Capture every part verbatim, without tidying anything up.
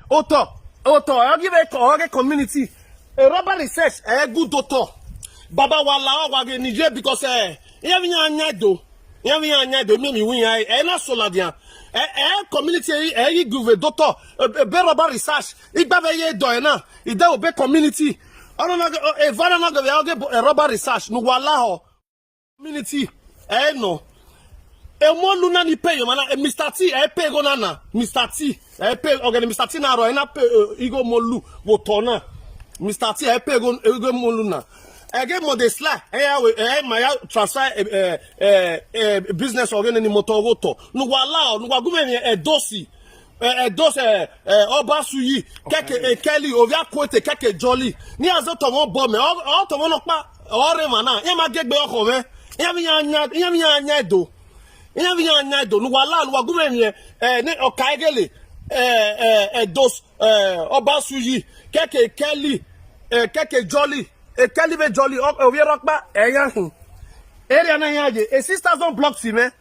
Otọ, otọ, ọ ghi vbe kọ, ọ ghe community. A robber research, ẹ gu do otọ. Baba wa la ọ wa ghe ni ye because, eh, iran vbe iran yan do. Iran vbe iran yan do, mi mi wi iran, ẹ na so ladian. Ẹ, ẹ community, ẹ, ẹ ghi gu vbe do otọ. Ebe robber research, igba vbe ye do ẹ na. Ide obe community. Ọna na, eva na na ghe vbe ọ ghe bo, eh, robber research, ne uwa la họ. Community, ẹ nọ. Emọlu na ni pay yoma na, eh, Mister T, ẹ pay igho na na. Mister T, ẹ pay, ọghẹre Mister T na rrọọ, ẹ na pay, eh, igho Emọlu vbe otọ na. Mister T, ẹ pay igho, igho Emọlu na. Ẹ ghe Monday Sly, ẹ ya we, ẹ ma ya transfer, eh, eh, eh, eh, business ọghẹre ni mọtọ ghe otọ. Ne uwa la ọ, ne uwa gu mwẹ emwi Ẹdosi. Eh, Ẹdosi, eh, eh, Ọbasuyi, kẹkẹ, eh, Kelly, ovbi Akuete, kẹkẹ Jolly. Ne iran zẹ otọ mwẹ obọ mẹ, ọ, ọ otọ mwẹ nọkpa, ọ rre emwa na, iran ma gie egbe ọkhọ mwẹ. Iran vbe iran yan, iran vbe iran yan do. Iran vbe iran yan do, ne uwa la, ne uwa gu mwẹ emwi, eh, ne ọ ka egele, eh, eh, Ẹdosi, eh, Ọbasuyi, kẹkẹ Kelly, eh, kẹkẹ Jolly, eh, Kelly vbe Jolly, ọ, ovbi erha ọkpa, ẹ ya hin. Area na iran ye, eh, six thousand blocks mwẹ.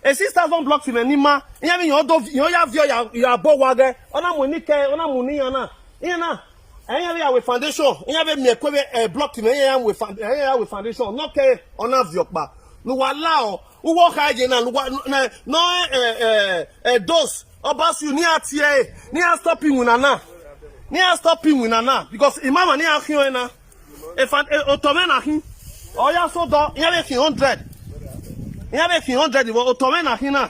Eh, six thousand blocks mwẹ ni ma, iran vbe iran do, iran ya viọ ya, ya bọ owa ghẹ, ọ na mu eni kẹ, ọ na mu ne iran na, iran na, ẹ iran vbe ya we foundation, iran vbe miẹn ẹko vbe, eh, block mwẹ, iran ya we found-, iran ya we foundation, nọ kẹ, ọ na viọ ọkpa, ne uwa la ọ, uwa ọ kha ye na, ne uwa, ne, nọ, eh, eh, eh, Ẹdosi, Ọbasuyi, ne iran tie ẹre, ne iran stop iwinna na, ne iran stop iwinna na, because imama ne iran khian ẹre na. Efa, e, otọ mwẹ na khin. Ọ ya sẹ odọ, iran vbe khin hundred. Iran vbe khin hundred vbe otọ mwẹ na khin na.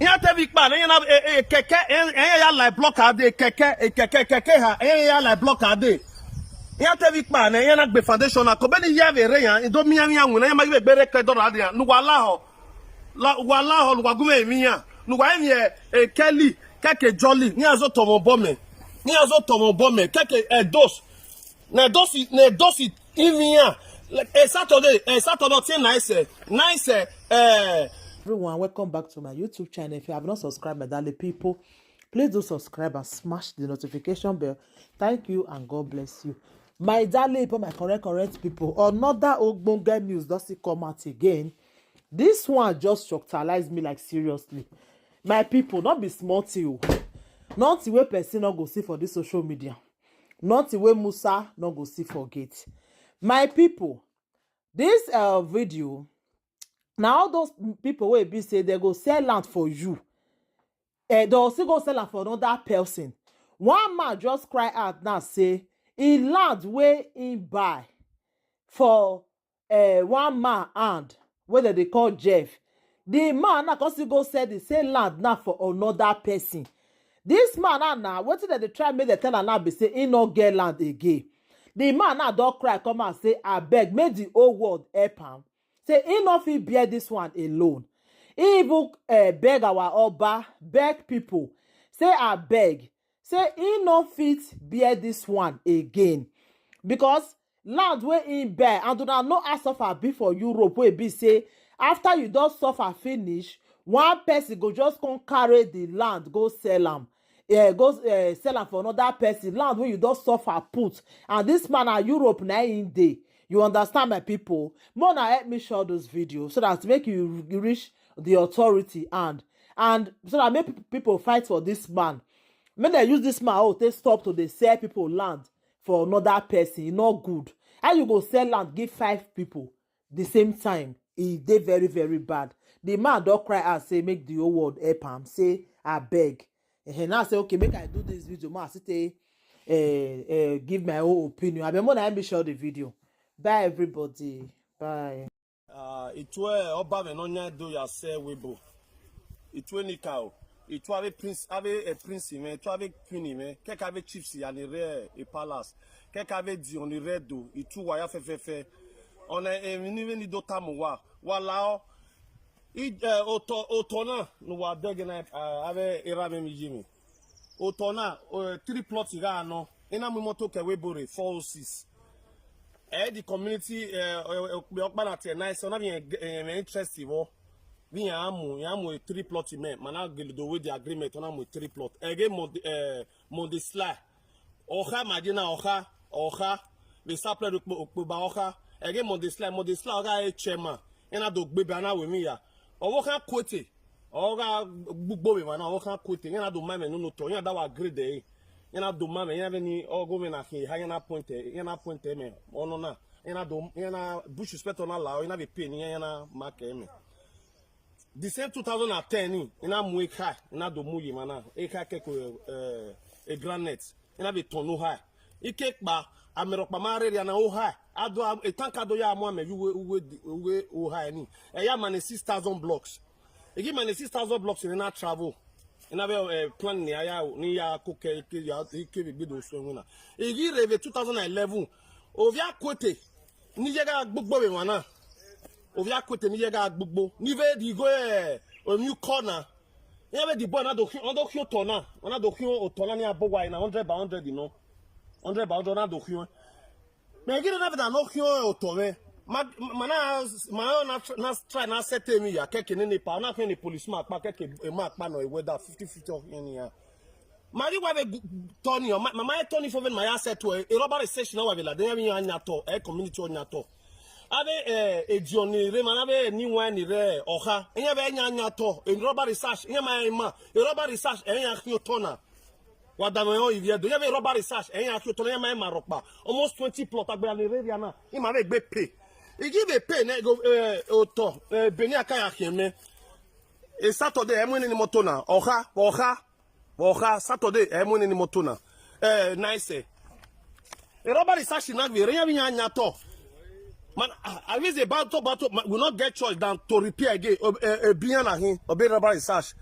Iran te vbe ikpa nẹ, iran na, e, e, kẹkẹ, e, e, iran ya la block a dee, kẹkẹ, e, kẹkẹ, kẹkẹ ha, e, iran ya la block a dee. Iran te vbe ikpa nẹ, iran na gbe foundation na, kobeni iye vbe rre iran, do miẹn iran winna, iran ma ghi vbe gbe rre ke dọrọ a dee, ne uwa la họ. La, uwa la họ, ne uwa gu mwẹ emwi iran, ne uwa emwi, e, e, Kelly, kẹkẹ Jolly, ne iran zẹ otọ mwẹ obọ mẹ, ne iran zẹ otọ mwẹ obọ mẹ, kẹkẹ Ẹdosi, ne Ẹdosi, ne Ẹdosi ivbi iran, e Saturday, e Saturday ọtiẹn nice, nice, eh. Everyone, welcome back to my YouTube channel. If you have not subscribed, my darling people, please do subscribe and smash the notification bell. Thank you and God bless you. My darling people, my correct, correct people, another ogbonge news don still come out again. This one just shocktalize me, like, seriously. My people, no be small thing o. Nothing wey person no go see for this social media. Nothing wey Musa no go see for gate. My people, this, uh, video, na all those people wey be say they go sell land for you, eh, they go still go sell am for another person. One man just cry out now say, e land wey he buy for, eh, one man hand, wey dem dey call Jeff. The man now come still go sell the same land now for another person. This man now, now, wetin dem dey try make dem tell am now be say he no get land again. The man now don cry come out say, abeg, make the whole world help am. Say he no fit bear this one alone. He even, eh, beg our Oba, beg people. Say, abeg, say he no fit bear this one again. Because land wey he buy, and una know how suffer be for Europe, wey be say, after you don suffer finish, one person go just come carry the land, go sell am. Eh, go, eh, sell am for another person, land wey you don suffer put. And this man na Europe na him dey. You understand, my people? Make una help me share those videos so that make you reach the authority hand. And so that make peop-, people fight for this man. Make dem use this man, oh, take stop to dey sell people land for another person. E no good. How you go sell land give five people the same time? E dey very, very bad. The man don cry out say make the whole world help am. Say, abeg. Ehen, now say, okay, make I do this video, ma, I still take, eh, eh, give my own opinion. Abeg, make una help me share the video. Bye, everybody. Bye. Ah, itu, eh, Ọba mwẹ ne ọ yan do ya sẹ Webo. Itu enikaro. Itu avbe prince, avbe, eh, prince mwẹ, itu avbe queen mwẹ, kẹkẹ avbe chiefs ya ni rre, eh, palace. Kẹkẹ avbe Idiọn ni rre Ẹdo, itu uwa ya fẹfẹfẹ. Ọna emwi ni vbe ni do tama uwa, wa la ọ. I, eh, otọ, otọ na ne uwa dẹghe na, ah, avbe erha mwẹ, emwi iye mwẹ. Otọ na, eh, three plot gha nọ, I na mu imoto kẹ Webo rre, four oh six. Eh, the community, eh, eh, okpia ọkpa na tie nice, ọ na vbe rẹn, eh, rẹn interest vbọ. Vbe iran mu, iran mu three plot mẹ, ma na gele do wẹ the agreement, ọ na mu three plot. Ẹghe Monday, eh, Monday Sly. Ọ kha ma je na, ọ kha, ọ kha. Vbe supply okpo, okpo ba ọ kha. Ẹghe Monday Sly, Monday Sly ọ gha re chairman. Ena do gbe ba na wẹ emwi ya. Ọvbokhan Akuete. Ọ gha gbugbo vbe emwa na, ọ khan kuete, iran na do ma ẹmwẹ ne unu otọ, iran da wa grade ẹre. Iran na do ma ẹmwẹ, iran vbe ni ọghe mwẹ na khian eha, iran na point ẹre, iran na point ẹmwẹ, ọ nọ na, iran na do, iran na bush inspector na la, iran vbe pay ne iran, iran na mark ẹmwẹ. The same two thousand and ten ni, I na mu ekha, I na do mu ye emwa na, ekha kẹko, eh, eh, granite, I na vbe tọn ne oha. Ike kpa, amẹ rhọkpa ma rre erriọ na oha, a do a, tank a do ya mu amẹ ye uwe, uwe, uwe oha ni. Ẹ ya ma ne six thousand blocks. I ghi ma ne six thousand blocks ne I na travel. I na vbe, eh, plan ne a ya, ne I ya ko ke, ke ya, ke vbe gbe do suẹn winna. I ghi rre vbe two thousand and eleven, ovbi Akuete, ne I ye gha gbugbo vbe emwa na. Ovbi Akuete ne I ye gha gbugbo. Ne I vbe rhie igho, eh, emwiukọ na. Iran vbe the boy na do khian, ọ do khian otọ na. Ọ na do khian otọ na ne iran bọ wa na hundred by hundred nọ. Hundred by hundred na do khian. Mẹ ghi rre na vbe da ne ọ khian otọ mwẹ. Ma, ma na, ma na, na try na set emwi ya kẹke nene pa, ọ na khian ne police ma kpa kẹke, e ma kpa nọ, e weather fifty fifty ọ khian ne iran. Ma ghi wa vbe gu-, tọ ni, ọ ma, ma, ma tọ ni fo vbe ne ma ya sẹ tuẹ, e rọba research na wa vbe lade, iran vbe iran yan tọ, ẹ community ọ yan tọ. Avbe, eh, ediọn ni rre ma na vbe ni wan ni rre ọkha, iran vbe iran yan tọ, e rọba research, iran ma rẹn ima, e rọba research, ẹ iran khian otọ na. Wa da mwẹ rẹn ivbi Ẹdo, iran vbe rọba research, ẹ iran khian otọ na, iran ma rẹn ima rhọkpa, almost twenty plot agbera ni rre erriọ na, ima vbe gbe pay. I ghi vbe pay nẹ, go, eh, otọ, eh, ebe ne a ka ya khian mẹ. E Saturday, ẹ mu nene imoto na, ọkha, ọkha. Vbe ọkha Saturday, ẹ mu nene imoto na. Eh, nice. E rọba research na vbe rre, iran vbe iran yan tọ. Man, I, I was about to, about to, we not get choice than to repair again. Ob-, eh, eh, ebe iran na khin, obọ e rọba research.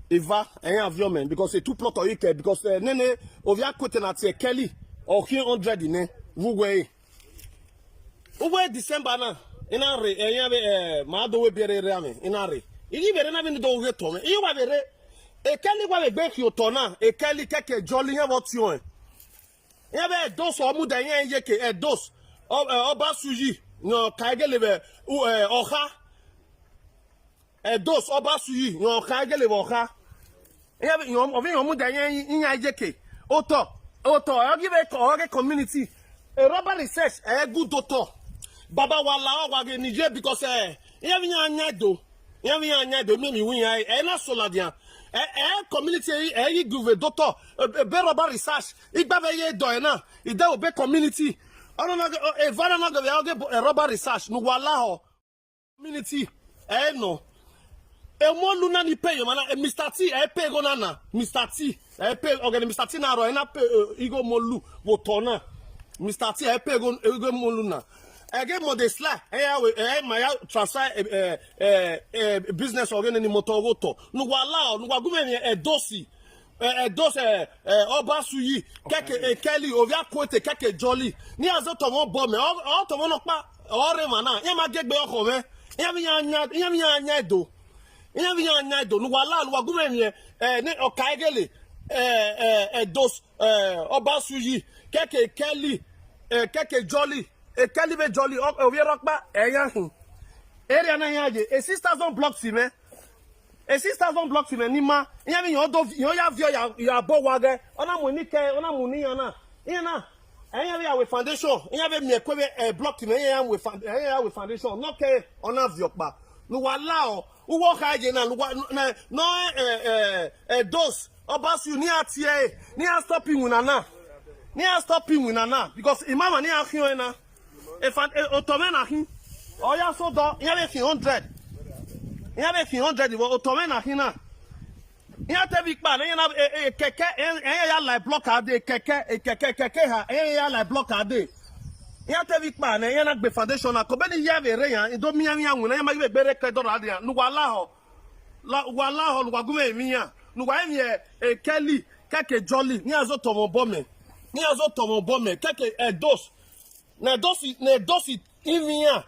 Eva, ẹ iran viọ mẹ, because e two plot ọ i kẹ, because, eh, nene, ovbi Akuete na tie Kelly, ọ khian hundred nẹ, vbe uwẹ ẹre. Uwẹ December na, I na rre, ẹ iran vbe, eh, ma do wẹ biẹ rre amẹ, I na rre. I ghi vbe rre na vbe ne I do ghe otọ mwẹ. I wa vbe rre, e Kelly wa vbe gbe khian otọ na, e Kelly kẹke Jolly iran vbe ọtiọnrẹn. Iran vbe Edos ọ mudia iran ye ke Edos, ọ, eh, Ọba Suyi, ne ọ ka gele vbe, u, eh, ọkha. Edos, Ọba Suyi, ne ọ ka gele vbe ọkha. Iran vbe, iran, ọ vbe iran mudia iran, iran ye ke. Otọ, otọ, ọ ghi vbe kọ, ọ ghe community. E rọba research, ẹ gu do otọ. Baba wa la ọ wa ghe ni ye because, eh, iran vbe iran yan do. Iran vbe iran yan do, mi mi wi iran, ẹ na so ladian. Ẹ, ẹ community, ẹ, ẹ ghi gu vbe do otọ. E, e, be rọba research. Igba vbe ye dọ ẹ na. I de obọ e community. Ọ nọ na, e, eva na na ghe vbe ọ ghe bo, e rọba research. Ne uwa lahọ. Community, ẹ nọ. Emọ lu na ni pay ye emwa na, eh, Mister T, ẹ pay igho na na. Mister T, ẹ pay, ọghẹnẹ Mister T na rrọọ, ẹ na pay, eh, igho emọ lu vbe otọ na. Mister T, ẹ pay igho, igho emọ lu na. Ẹ ghe Monday Sly, ẹ ya we, ẹ ma ya transfer, eh, eh, eh, eh, business ọghẹnẹ ni mọtọ vbe otọ. Ne uwa la, ne uwa gu mwẹ emwi Edosi. Eh, Edos, eh, eh, Ọba Suyi, kẹke, eh, Kelly, ovbi Akuete, kẹke Jolly. Ne iran zẹ otọ mwẹ obọ mẹ, ọ, ọ otọ mwẹ nọkpa, ọ rre emwa na, iran ma gie egbe ọkhọ mwẹ. Iran vbe iran yan, iran vbe iran yan do. Iran vbe iran yan do, ne uwa la, ne uwa gu mwẹ emwi, eh, ne ọ ka gele, eh, eh, Edos, eh, Ọba Suyi, kẹke Kelly, eh, kẹke Jolly, eh, Kelly vbe Jolly, ọ, ovbi erha ọkpa, ẹ iran khin. Erriọ na iran ye, eh, six thousand blocks mwẹ. Eh, six thousand blocks mwẹ ne ima, iran vbe iran do, iran ya viọ ya, ya bọ owa ghẹ, ọ na mu eni kẹ, ọ na mu ne iran na, iran na, ẹ iran vbe ya we foundation, iran vbe miẹn ẹkue vbe, eh, block mwẹ, iran ya we found-, iran ya we foundation, nọ kẹ, ọ na viọ ọkpa, ne uwa la ọ, uwa ọkha ye na, ne uwa, ne, nọ, eh, eh, eh, Edos, Ọba Suyi, ne iran tie ẹre, ne iran stop iwinna na, ne iran stop iwinna na, because imama ne iran khian ẹre na. Efa, e, otọ mwẹ na khin. Ọ ya sẹ odọ, iran vbe khin hundred. Iran vbe khin hundred vbe otọ mwẹ na khin na. Iran te vbe ikpa nẹ, iran na, e, e, kẹkẹ, e, e, iran ya la block a dee, kẹkẹ, e, kẹkẹ, kẹkẹ ha, e, iran ya la block a dee. Iran te vbe ikpa nẹ, iran na gbe foundation na, kobeni iye vbe rre yan, I do miẹn iran winna, iran ma ghi vbe gbe rre ke dọrọ a dee, ne uwa lahọ. La, uwa lahọ, ne uwa gu mwẹ emwi iran, ne uwa emwi, e, Kelly, kẹke Jolly, ne iran zẹ otọ mwẹ obọ mẹ. Ne iran zẹ otọ mwẹ obọ mẹ, kẹke Edos, Ne Edosi, ne Edosi ivbi iran.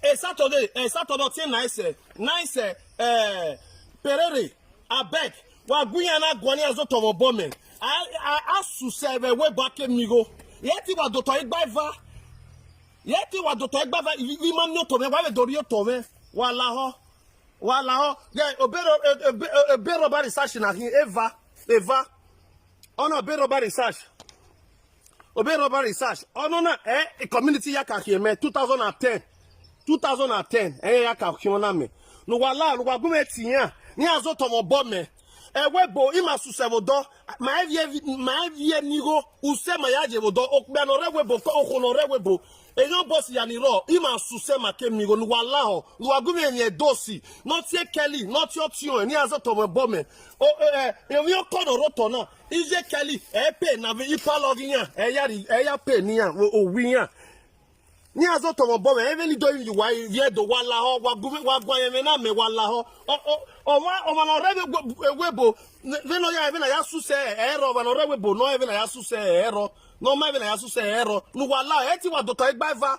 E Saturday, e Saturday ọtiẹn nice, nice, eh, Perere, abeg, wa gu iran na guan, iran zẹ otọ mwẹ obọ mẹ. A, a, a susẹ vbe ẹvbo eba ke miẹn igho. Yẹ te wa do otọ igba eva. Yẹ te wa do otọ igba eva, I, I ma miẹn otọ mwẹ, wa vbe do rhie otọ mwẹ. Wa lahọ. Wa lahọ. Yẹ, obero, e, e, e, e, obero ba research na khin, eva, eva. Ọ na obero ba research. Obero ba research. Ọ nọ na, eh, community ya ka khian mẹ, two thousand and ten. Two thousand and ten, eh, ya ka khian na mẹ. Ne uwa la, ne uwa gu mwẹ tie iran. Ne iran zẹ otọ mwẹ obọ mẹ. Ẹvbo ebo, ima susẹ vbe odọ. Ma viẹ, ma viẹ ni igho, usẹ ma ya ye vbe odọ. Okpia ne ọ rre ẹvbo ebo, okhuo ne ọ rre ẹvbo ebo. Eyẹn obọ si ya ni rrọọ, ima susẹ ma ke miẹn igho ne uwa lahọ, ne uwa gu mwẹ emwi ẹdosi, ne ọ tie kẹli, ne ọ tie ọtiọnrẹn, ne iran zẹ otọ mwẹ obọ mẹ. O, eh, eh, emwi ọkọ ne ọ rre otọ na, iye kẹli, ẹ pay na vbe ipalọ ghi iran, ẹ ya rri, ẹ ya pay ne iran, o, owa iran. Ne iran zẹ otọ mwẹ obọ mẹ, emwi ni do yi uwa vbe ẹdẹ, wa lahọ, wa gu mwẹ, wa guan ye ẹmwẹ na mẹ, wa lahọ. Ọ, ọ, ọmwa, ọmwa ne ọ rre ẹvbo, ẹvbo ebo, vbene ọ ya, vbene a ya susẹ, ẹ rrọọ, ọmwa ne ọ rre ẹvbo ebo, ne ọ rẹn vbene a ya susẹ, ẹ rrọọ, ne ọ ma vbene a ya susẹ, ẹ rrọọ, ne uwa lahọ, ẹ te wa dọta igba eva.